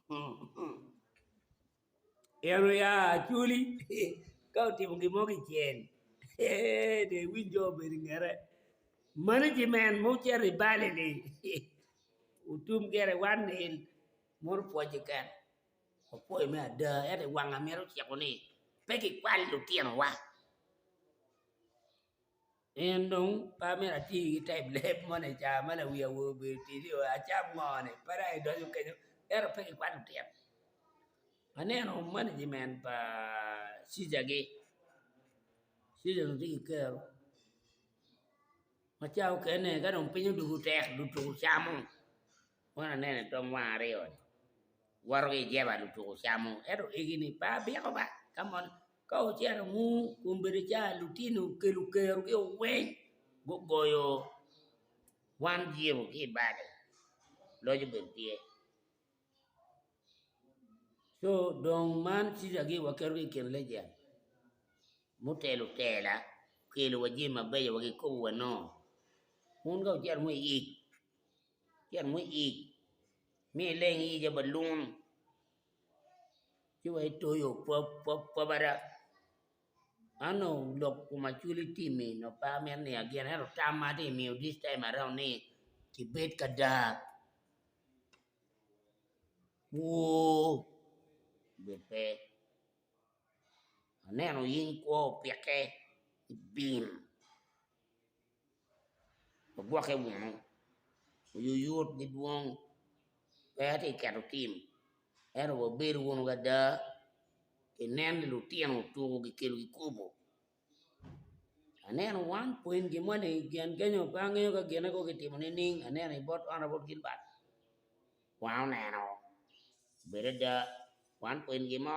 En oya Acholi ka otimo gin mo kicel dong iwiny jo obedo i ngete management ma wucito i bali-ni wutum gire wan nil mono pwoc keken wapwoyo me ada ento i wanga mito ciko ni pe kikwal lutinowa. En dong pe amito ati ki type leb moni ca ma lawi awobe obedo tye ni acam ngo ni pe dong edonyo kenyo ento pe kikwalo lutino aneno management pa cijagi cija dong tye ki kero ma ca okene ka dong piny odwogo tek lutuku camo man aneno i tong wang aryo-ni woto ki i jeba lutuku camo ento egini pe abiko ba ka mono Ka wucito wunu kombeddi ca lutino okelo kerogi weng gugoyo wan jiro ki i bade loc obedo tye co dong man cijagi waketogi i kin legend mutelo tela okelo wa jami mabeco wa kikobo wa nongo wun ka wucito mo i ic wucito mo i ic miyo ileng ica balun. Ci wa itoyo pwap ada man onongo lok kom Acholi timi onongo pe amito ni agin ento tam ma atye ka miyo this time around ni kibed ka daa woo obed pe aneno yeny kwo opike bim. Wagwokke wunu, oyuyut gidwong, pe atye ka keto tim, ento wabedo wunu ki ada inen ni lutino otuko gikelo kikopo. Aneno wan pwony gin moni gin kenyo pe angeyo ka gine kono kitimo nining aneno i bot Honourable Gilbert wanga oneno obedo ada wan pwony gin mo.